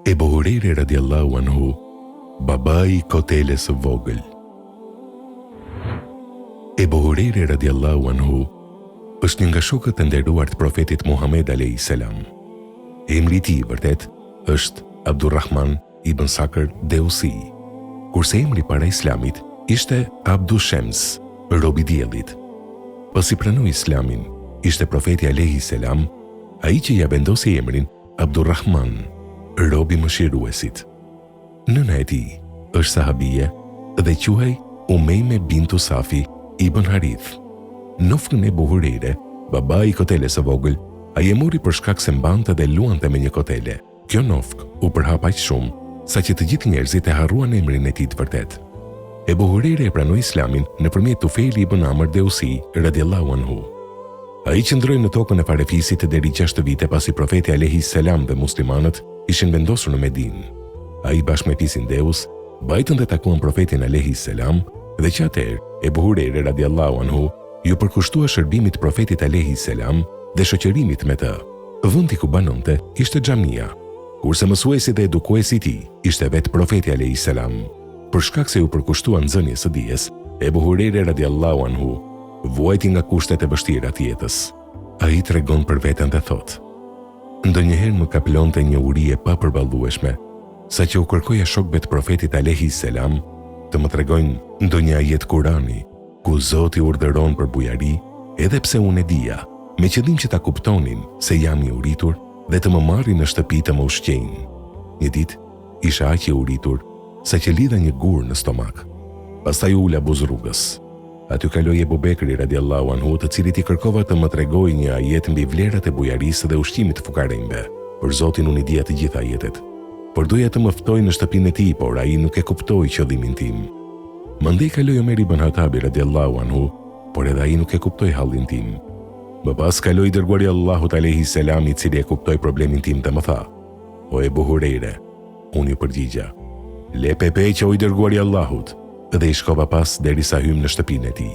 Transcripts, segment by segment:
Ebu Hurejre radiallahu anhu, babai i koteles së vogël. Ebu Hurejre radiallahu anhu është një nga shokët e nderuar të profetit Muhamed alejhi selam. Emri i tij i vërtetë është Abdurrahman ibn Sakër Deusi, kurse emri para Islamit ishte Abdu Shems, rob i diellit. Pasi pranoi Islamin, ishte profeti alejhi selam ai që ia vendosi emrin Abdurrahman, rob i mëshiruesit. Nëna e tij është sahabije dhe quhej Umejme bintu Safi ibn Harith. Nofkën Ebu Hurejre, babai i koteles së vogël, ai e mori për shkak se mbante dhe luante me një kotele. Kjo nofkë u përhap aq shumë, saqë të gjithë njerëzit e harruan emrin e tij të vërtetë. Ebu Hurejre e pranoi Islamin nëpërmjet Tufejli ibn Amr Deusi, radiallahu anhu. Ai qëndroi në tokën e farefisit deri gjashtë vite pasi Profeti alejhi selam dhe muslimanët ishin vendosur në Medinë. Ai bashkë me fisin Deus vajtën dhe takuan Profetin alejhi selam dhe që atëherë Ebu Hurejre radiallahu anhu iu përkushtua shërbimit të Profetit alejhi selam dhe shoqërimit me të. Vendi ku banonte ishte xhamia, kurse mësuesi dhe edukuesi i tij ishte vetë Profeti alejhi selam. Për shkak se iu përkushtua nxënies së dijes, Ebu Hurejre radiallahu anhu vuajti nga kushtet e vështira të jetës. Ai tregon për veten dhe thotë, Ndonjëherë më kaplonte një uri e papërballueshme, saqë u kërkoja shokëve të Profetit alejhi selam të më tregojnë ndonjë ajet Kurani, ku Zoti urdhëron për bujari, edhe pse unë e dija, me qëllim që ta kuptonin se jam i uritur dhe të më marrin në shtëpi të më ushqejnë. Një ditë, isha aq i uritur, saqë lidha një gur në stomak. Pastaj u ula buzë rrugës. Aty kaloi Ebu Bekri radiallahu anhu, të cilit i kërkova të më tregojë një ajet mbi vlerat e bujarisë dhe ushqimit të fukarenjve. Për Zotin unë i dija të gjitha ajetet. Por doja të më ftojë në shtëpinë e tij, por ai nuk e kuptoi qëllimin tim. Mandej kaloi Omer ibn Hatabi radiallahu anhu, por edhe ai nuk e kuptoi hallin tim. Më pas kaloi i dërguari i Allahut alejhi selam i cili e kuptoi problemin tim dhe më tha: O Ebu Hurejre, unë iu përgjigja, Le pepeq o i dërguari i Allahut, dhe i shkova pas derisa hymë në shtëpinë e tij.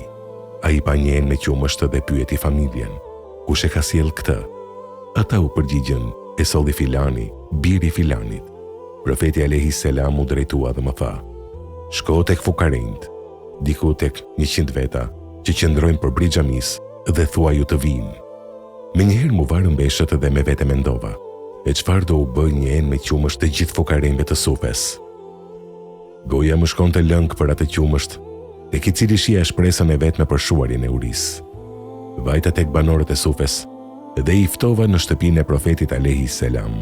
Ai pa një enë me qumësht dhe pyeti familjen, Kush e ka sjellë këtë? Ata u përgjigjën, E solli filani, biri i filanit. Profeti alejhi selam m'u drejtua dhe më tha, Shko tek fukarenjtë, diku tek 100 veta, që qëndrojnë përbri xhamisë dhe thuaju të vijnë. Menjëherë m'u varën veshët dhe me vete mendova, e çfarë do u bëj një enë me qumësht të gjithë fukarenjve të Sufes? Goja më shkonte lëng për atë qumësht, tek i cili shihja shpresën e vetme për shuarjen e urisë. Vajta tek banorët e Sufes dhe i ftova në shtëpinë e Profetit alejhi selam.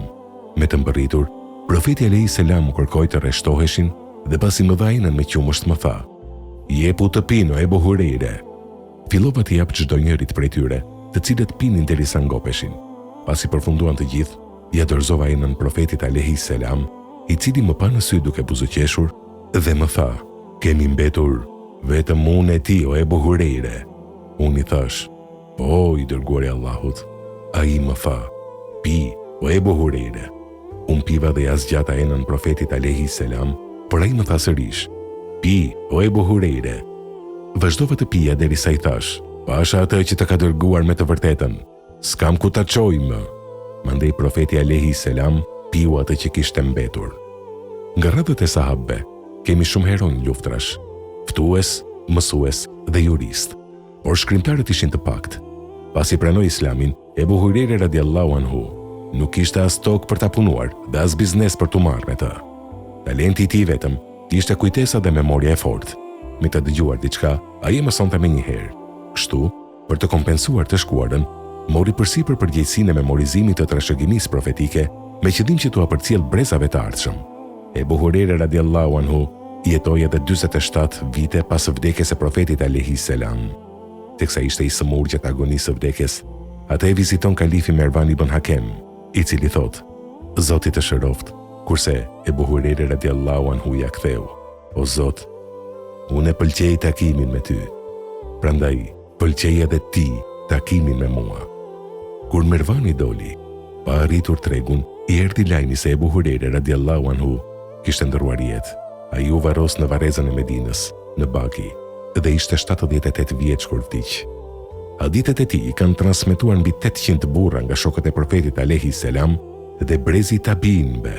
Me të mbërritur, Profeti alejhi selam u kërkoi të rreshtoheshin dhe pasi më dha enën me qumësht më tha, Jepu të pinë o Ebu Hurejre! Fillova t'i jap çdonjërit prej tyre, të cilët pinin derisa ngopeshin. Pasi përfunduan të gjithë, ia dorëzova enën Profetit alejhi selam, i cili më pa në sy duke buzëqeshur dhe më tha, Kemi mbetur vetëm unë e ti o Ebu Hurejre! Unë i thashë, Po, i dërguari i Allahut. Ai më tha, Pi, o Ebu Hurejre. Unë piva dhe ia zgjata enën Profetit alejhi selam, por ai më tha sërish, Pi, o Ebu Hurejre. Vazhdova të pija derisa i thashë, Pasha atë që të ka dërguar me të vërtetën, s'kam ku ta çoj më. Mandej Profeti alejhi selam piu atë që kishte mbetur. Nga radhët e sahabëve, kemi shumë heronj luftrash, ftues, mësues dhe juristë. Por shkrimtarët ishin të paktë. Pasi pranoi Islamin, Ebu Hurejre radiallahu anhu nuk kishte as tokë për ta punuar dhe as biznes për t'u marrë me të. Talenti i tij i vetëm ishte kujtesa dhe memoria e fortë. Me të dëgjuar diçka, ai e mësonte menjëherë. Kështu, për të kompensuar të shkuarën, mori përsipër përgjegjësinë e memorizimit të trashëgimisë profetike me qëllim që t'ua përcjellë brezave të ardhshëm. Ebu Hurejre radiallahu anhu jetoi edhe 47 vite pas vdekjes së Profetit alejhi selam. Teksa ishte i sëmurë gjatë agonisë së vdekjes, atë e viziton kalifi Mervan ibn Hakem, i cili thotë: Zoti të shëroftë, kurse Ebu Hurejre radiallahu anhu ia ktheu: O Zot, unë e pëlqej takimin me ty. Prandaj Pëlqej edhe ti takimin me mua. Kur Mervani doli, pa arritur tregun, i erdhi lajmi se Ebu Hurejre radiallahu anhu kishte ndërruar jetë. Ai u varros në varrezën e Medinës, në Baki, dhe ishte 78 vjeç kur vdiq. Hadithet e tij i kanë transmetuar mbi 800 burra nga shokët e Profetit alejhi selam dhe brezi i tabiinëve.